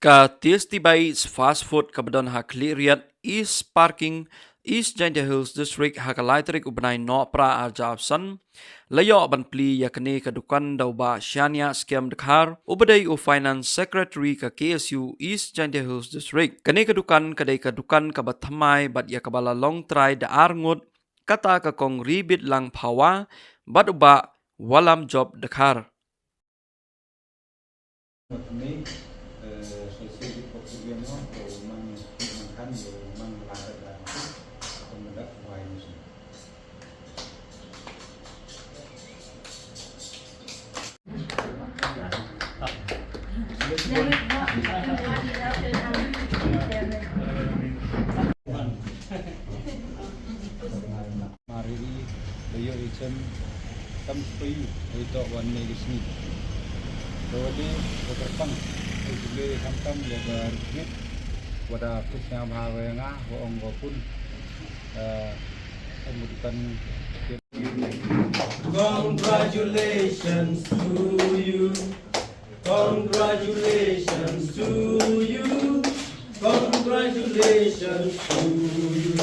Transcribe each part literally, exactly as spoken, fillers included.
Ka Tasty Bites Fast Food kaba don ha Khliehriat East Parking, East Jaintia Hills District, ha ka lai tarik u bnai Nohprah arhajar arphew san, la ïoh ban plie ïa kane ka dukan da u Bah Shaniah Skem Dkhar, uba dei u Finance Secretary ka K S U East Jaintia Hills District. Kane ka dukan ka dei ka dukan kaba thymmai bad ïa kaba la long trai da ar ngut, kata ka Kong Ribitlang Phawa bad u Bah Wallamjop Dkhar. Mar ïa i, ba ïoh i chem tam space, ba ïoh wan ne ki sngi. Ba wan ne ba kyrpang, ba ju leh khamtam ïa ka rukmit, wada kut ïa bha wa nga, wa ong wa pun. Eh, em bukan. Congratulations to you. Congratulations to you. Congratulations to you.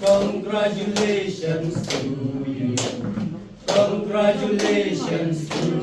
Congratulations to you. Congratulations to